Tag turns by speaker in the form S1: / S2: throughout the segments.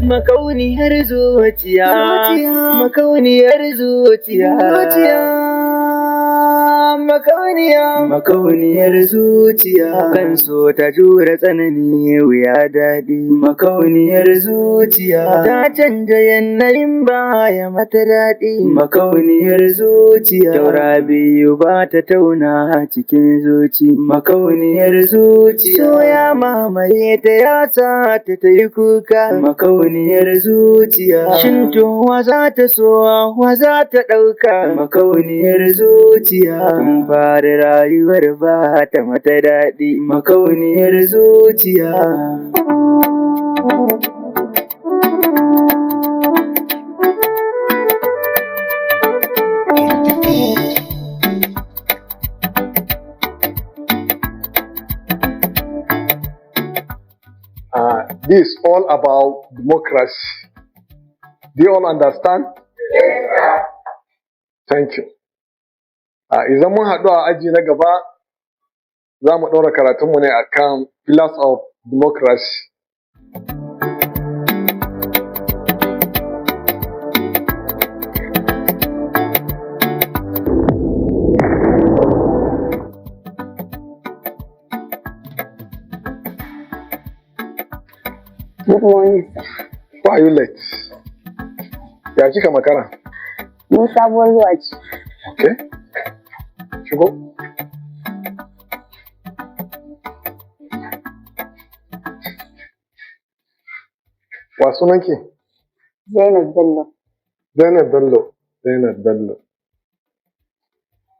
S1: Makauniyar zuciya, makauniyar zuciya, makauniya, makauniyar zuciya, kan so ta jure tsanani wuya daɗi. Makauniyar zuciya, ta canja yanayin baya mata daɗi. Makauniyar zuciya, taura biyu ba ta tauna cikin zuci. Makauniyar zuciya, so ya mamaye ta ya sa ta ta yi kuka. Makauniyar zuciya, shin to wa za ta so, wa za ta ɗauka? Makauniyar zuciya, tun fari rayuwar ba ta mata daɗi. Makauniyar zuciya.
S2: This is all about democracy. Do you all understand? Yes, sir. Thank you. Idan mun haɗu a aji na gaba, za mu ɗaura karatunmu ne akan pillars of democracy.
S3: Good morning, sir.
S2: Why are you late? Ya kika makara?
S3: Ni sabuwar zuwa ce.
S2: Okay. Shigo. Wa sunanki?
S3: Zainab Bello.
S2: Zainab Bello. Zainab Bello.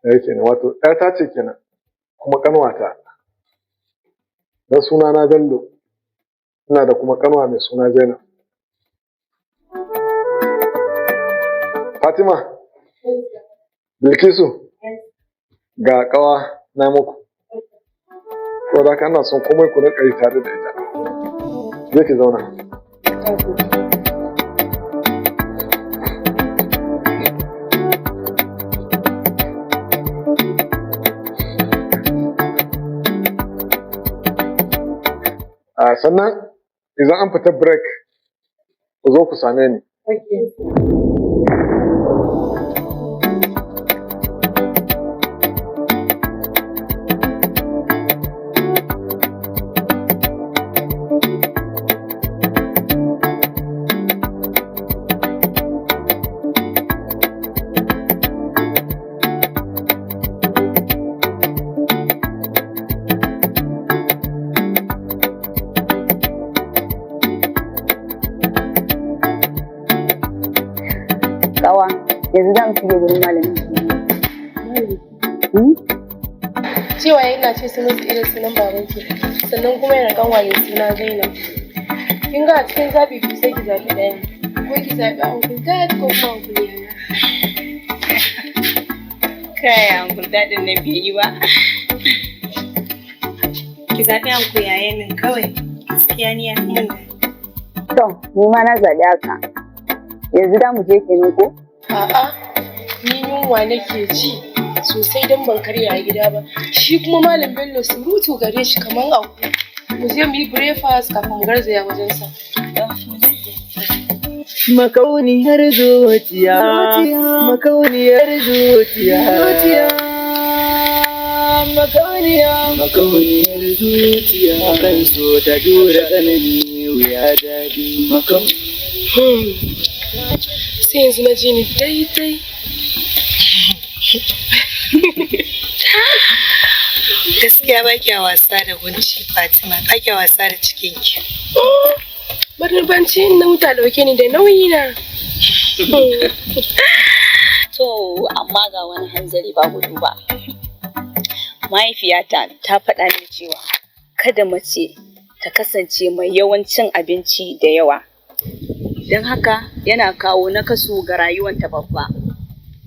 S2: Ya kenan, wato ‘yata ce kenan, kuma ƙanwata. Dan sunana Bello. Ina da kuma ƙanwa mai suna Zainab. Fatima, Bilkisu, ga ƙawa na muku. Saboda haka ina son komai ku rinƙa yi tare da ita. Je ki zauna.
S3: Thank you.
S2: Sannan idan an fita break, ku zo ku same ni.
S3: Kawa, yanzu za mu shige gurin malamin kimiyya. Hmm?
S4: Cewa yana ce sunan su irin sunan babanki, sannan kuma yana kanwa mai suna Zainab. Kin ga a cikin zaɓi biyu sai ki zaɓi ɗaya. Ko ki zaɓi Uncle Dad ko kuma Uncle Yaya.
S5: Kai, Uncle Dad ɗin nan bai yi ba. Ki zaɓi Uncle Yayan nan kawai. Gaskiya ni ya fi min daɗi.
S3: To, ni ma na zaɓi haka. Yanzu za mu je kenan ko?
S4: A'a, ni yunwa nake ji sosai don ban karya a gida ba. Shi kuma Malam Bello surutu gare shi kaman aku. Mu je mu yi breakfast kafin mu garzaya wajensa.
S1: Makauniyar zuciya, makauniyar zuciya, makauniya, makauniyar zuciya, kan so ta jure tsanani wuya daɗi.
S4: Sai yanzu na ji ni daidai.
S5: Gaskiya ba kya wasa da gunci, Fatima, ba kya wasa da cikinki.
S4: Barbanci in na huta ɗauke ni da nauyi na.
S6: To, amma ga wani hanzari ba gudu ba. Mahaifiyata ta faɗa min cewa kada mace ta kasance mai yawan cin abinci da yawa. Don haka yana kawo nakasu ga rayuwanta babba.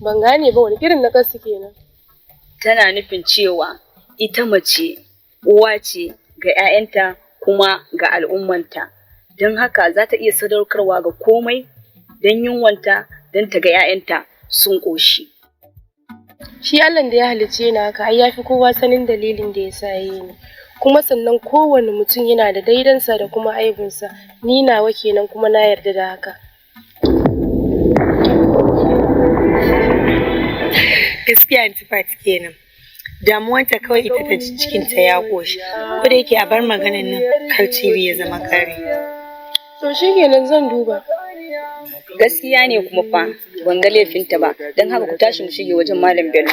S4: Ban gane ba, wani irin nakasu kenan.
S6: Tana nufin cewa ita mace uwa ce ga 'ya'yanta kuma ga al'ummanta. Don haka za ta iya sadaukarwa ga komai don yunwanta don ta ga 'ya'yanta sun ƙoshi.
S4: Shi Allahn da ya halicce ni haka ai yafi kowa sanin dalilin da yasa ya yi ni. Kuma sannan kowane mutum yana da daidansa da kuma aibinsa. Ni nawa kenan kuma na yarda da haka.
S5: Gaskiya Aunty Fati kenan. Damuwanta kawai ita ta ji cikinta ya ƙoshi. Ko da yake a bar maganan nan kar cibi ya zama kare.
S4: To shikenan, zan duba.
S6: Gaskiya ne kuma fa ban ga laifinta ba, don haka ku tashi mu shige wajen Malam Bello.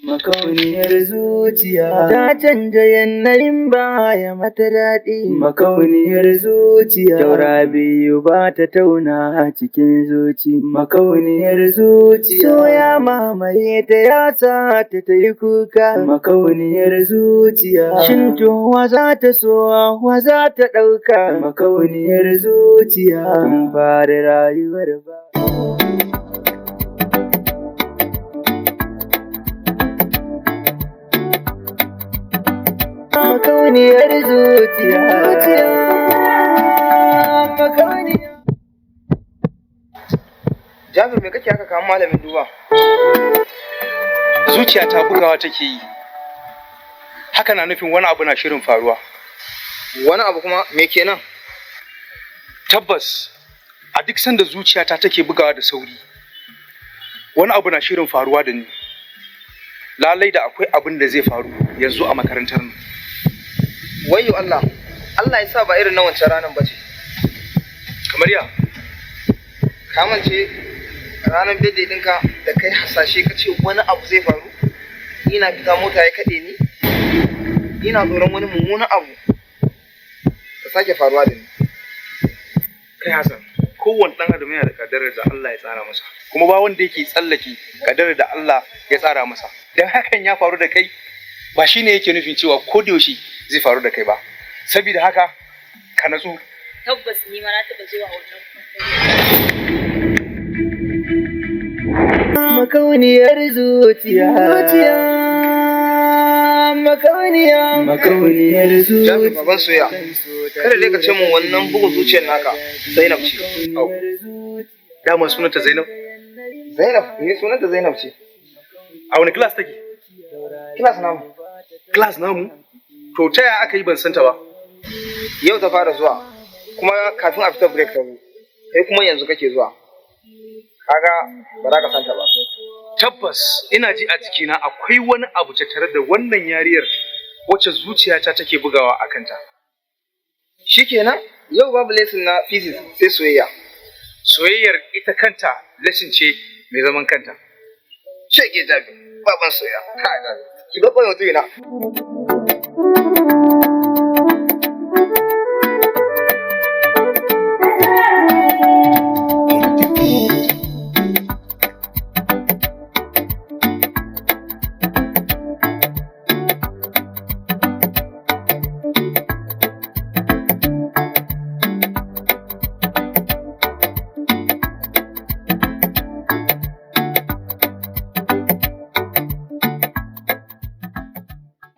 S1: Makauniyar zuciya ta canja yanayin baya mata daɗi. Makauniyar zuciya taura biyu ba ta tauna cikin zuci. Makauniyar zuciya so ya mamaye ta, ya sa ta ta yi kuka. Makauniyar zuciya, shin to wa za ta so, wa za ta ɗauka? Makauniyar zuciya tun fara rayuwar ba. Makauniyar zuciya, makauniyar
S7: Jabir, me kake haka kamar malamin duba?
S8: Zuciya ta bugawa take yi. Haka na nufin wani abu na shirin faruwa.
S7: Wani abu kuma me kenan?
S8: Tabbas, a duk sanda zuciyata take bugawa da sauri, wani abu na shirin faruwa da ni. Lalai da akwai abin da zai faru yanzu a makarantar nan.
S7: Wayyo Allah, Allah ya sa ba irin na wancan ranar ba ce.
S8: Kamar ya?
S7: Ka mance ranar birthday ɗinka da kai hasashe ka ce wani abu zai faru? Ina fita mota ya kaɗe ni? Ina tsoron wani mummunan abu ta sake faruwa da ni.
S8: Kai Hassan, kowane ɗan adam yana da kaddarar da Allah ya tsara masa. Kuma ba wanda yake tsallake kaddarar da Allah ya tsara masa. Dan hakan ya faru da kai ba shine yake nufin cewa ko da yaushe zai faru da kai ba. Saboda haka ka natsu.
S6: Tabbas ni ma na taɓa zuwa wannan.
S1: Makauniyar zuciya, makauniya, makauniyar zuciya.
S7: Jabir, baban soya, kada dai ka ce min wannan bugun zuciyar naka Zainab ce.
S8: Au. Dama sunanta Zainab.
S7: Zainab, ne sunanta Zainab ce.
S8: A wani class take?
S7: Class namu.
S8: Class namu? To ta yaya aka yi ban santa ba?
S7: Yau ta fara zuwa, kuma kafin a fita break ta zo. Kai kuma yanzu kake zuwa. Kaga ba za ka santa ba.
S8: Tabbas ina ji a jikina akwai wani abu tattare da wannan yariyar wacce zuciyata take bugawa a kanta.
S7: Shikenan, yau babu lesson na physics sai soyayya.
S8: Soyayyar ita kanta lesson ce mai zaman kanta.
S7: Shege Jabir, baban soyayya. Kai Jabir, ki ga koyo mutumina.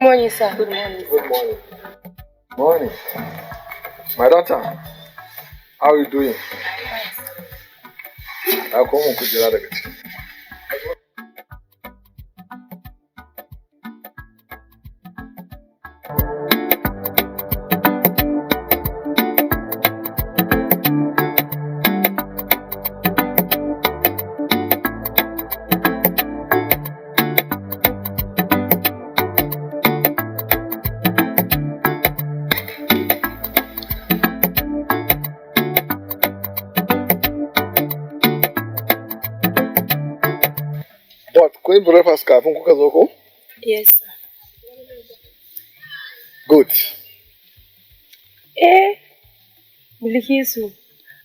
S4: Morning, sir.
S6: Good morning.
S2: Good morning. Morning. My daughter, how are you doing? Na koma kujera daga ciki. But kun yi breakfast kafin kuka zo ko?
S5: Yes, sir.
S2: Good.
S4: Eh, Bilkisu,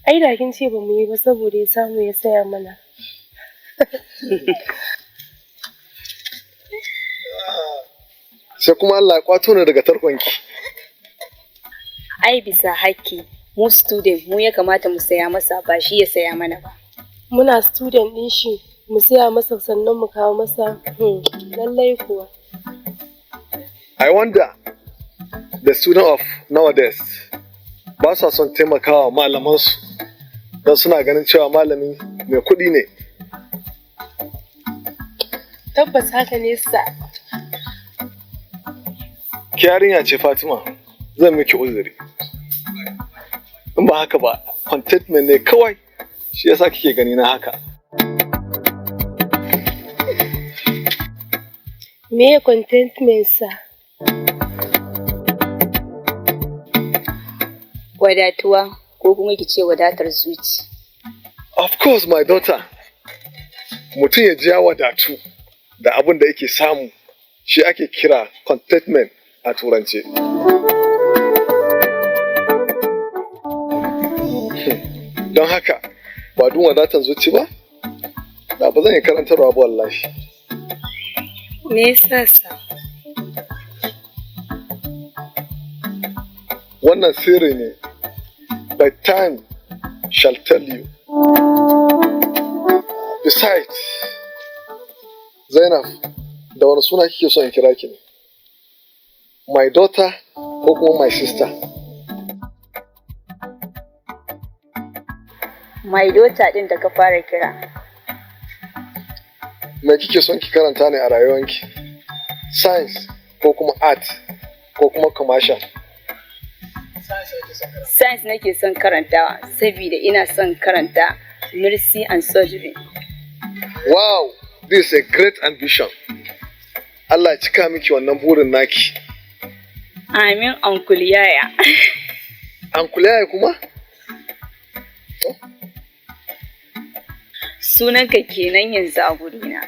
S4: ai da kin ce ba mu yi ba saboda ya samu ya saya mana.
S2: Sai kuma Allah ya kwato ni daga tarkonki.
S6: Ai bisa hakki mu student mu ya kamata mu saya masa, ba shi ya saya mana ba.
S4: Muna student ɗin shi, mu saya masa sannan mu kawo masa. Lallai kuwa.
S2: I wonder, the student of nowadays ba sa son taimakawa malamansu don suna ganin cewa malami mai kuɗi ne.
S4: Tabbas haka ne, sir.
S2: Ki yarinya ce Fatima, zan miki uzuri. In ba haka ba, contentment ne kawai shi yasa kike gani na haka.
S4: Me contentment, sir?
S6: Wadatuwa ko kuma ki ce wadatar zuci.
S2: Of course, my daughter. Mutum ya ji ya wadatu da abin da yake samu shi ake kira contentment a turance. Don haka, ba dun wadatar zuci ba, da ba zan yi karantarwa ba wallahi.
S5: Me yasa, sir?
S2: Wannan sirri ne, but time shall tell you. Besides, Zainab, da wani suna kike son in kira ki ne? My daughter ko kuma my sister?
S6: My daughter ɗin da ka fara kira.
S2: Me kike son ki karanta ne a rayuwanki? Science ko kuma art ko kuma commercial?
S6: Science nake son karantawa saboda ina son karanta Mercy and Surgery.
S2: Wow, this is a great ambition. Allah ya cika miki wannan burin naki.
S6: Amin, Uncle Yaya.
S2: Uncle Yaya kuma?
S6: Sunanka kenan yanzu a gurina.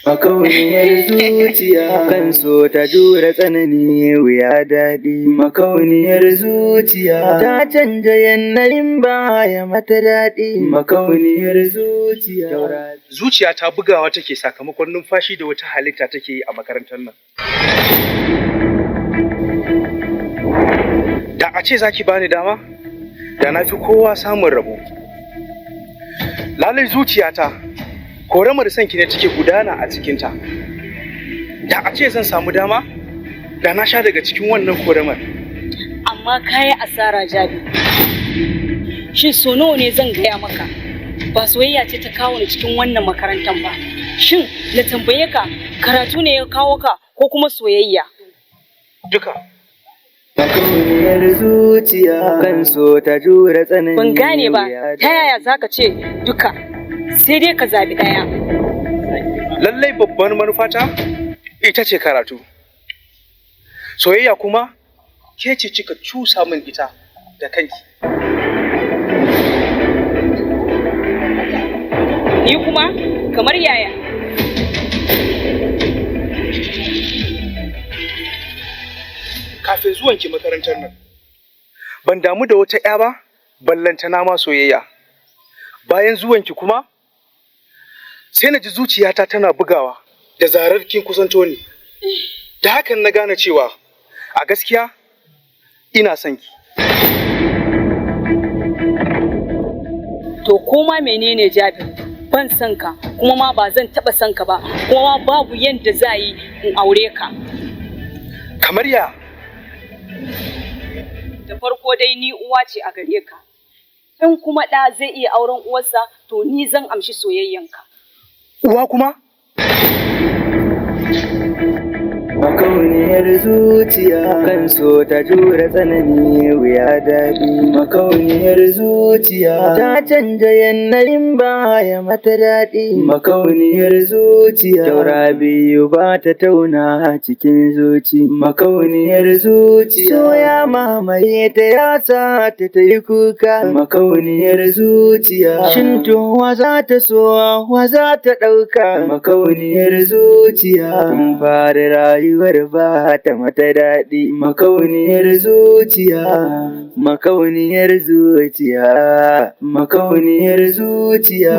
S1: Makauniyar zuciya kan so ta jure tsanani wuya daɗi. Makauniyar zuciya ta canja yanayin baya mata daɗi. Makauniyar zuciya.
S8: Zuciya ta bugawa take sakamakon numfashi da wata halitta take yi a makarantar nan. Da a ce zaki bani dama, da na fi kowa samun rabo. Lalai zuciyata, koramar sanki ne take gudana a cikinta. Da a ce zan samu dama, da na sha daga cikin wannan koramar.
S6: Amma ka yi asara, Jabi. Shin so nawa ne zan gaya maka? Ba soyayya ce ta kawo ni cikin wannan makarantar ba. Shin na tambaye ka, karatu ne ya kawo ka ko kuma soyayya?
S8: Duka.
S1: Makauniyar zuciya kan so ta jure tsanani
S6: Ban gane ba,
S1: wuya
S6: ta yaya za ka ce duka? Sai dai ka zabi ɗaya.
S8: Lallai babbar manufata ita ce karatu. Soyayya kuma ke ce kika cusa min ita da kanki.
S6: Ni kuma kamar yaya?
S8: Kafin zuwanki makarantar nan, ban damu da wata 'ya ba, ballantana ma soyayya. Bayan zuwanki kuma, sai na ji zuciyata tana bugawa da zarar kin kusanto ni. Da hakan na gane cewa a gaskiya ina son ki.
S6: To koma menene, Jabir? Ban son ka, kuma ma ba zan taɓa son ka ba, kuma ma babu yanda za yi in aure ka.
S8: Kamar ya?
S6: Da farko dai ni uwa ce a gare ka. In kuma ɗa zai iya auren uwarsa, to ni zan amshi soyayyanka.
S8: Uwa kuma?
S1: Makauniyar zuciya kan so ta jure tsanani wuya daɗi. Makauniyar zuciya ta canja yanayin baya mata daɗi. Makauniyar zuciya taura biyu ba ta tauna cikin zuci. Makauniyar zuciya so ya mamaye ta ya sa ta ta yi kuka. Makauniyar zuciya shin to wa za ta so wa za ta ɗauka. Makauniyar zuciya tun fara rayuwar ba ta mata daɗi. Makauniyar zuciya, makauniyar zuciya, makauniyar zuciya.